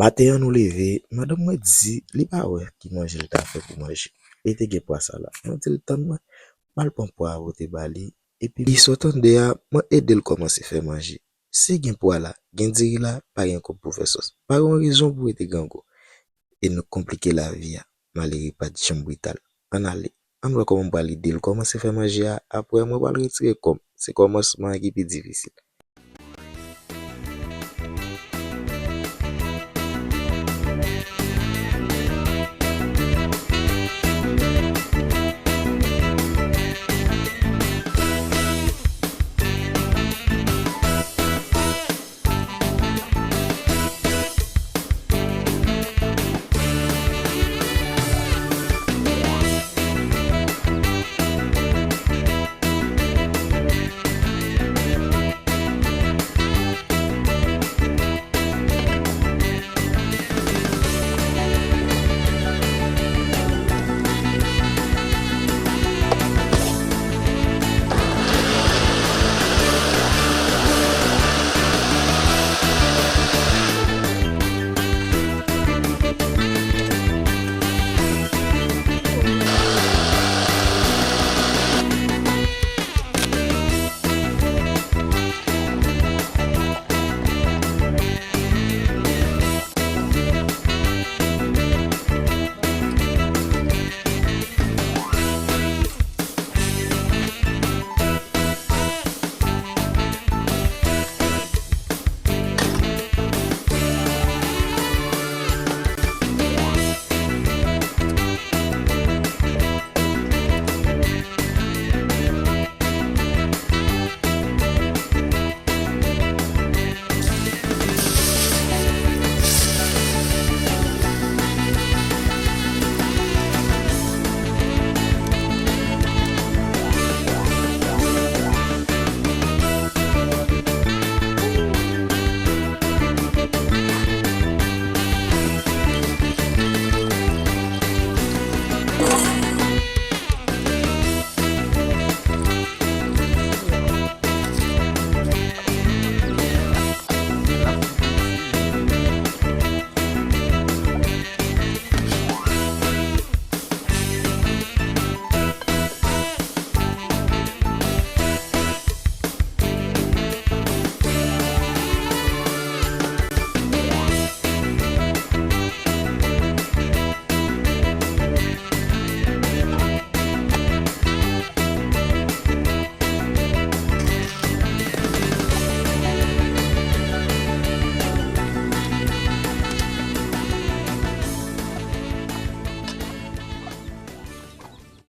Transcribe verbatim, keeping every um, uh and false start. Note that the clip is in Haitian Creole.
Maten an nou leve, madanm mwen di li pa wè ki manje l ta fè pou manje. Li te gen pwa sa la. Mwen di l tann mwen, m al pran pwa a pote ba li. Epi li sot anndan an, mwen ede l kòmanse fè manje. Si gen pwa la, gen diri la, pa gen kòb pou fè sòs. Pa gen rezon pou rete grangou. E nou konplike lavi a. Malere pa t janm brital. Ann ale. Ann wè kòman m pral ede l kòmanse fè manje a. Apre, mwen pral retire kò m. Se kòmansman an ki pi difisil.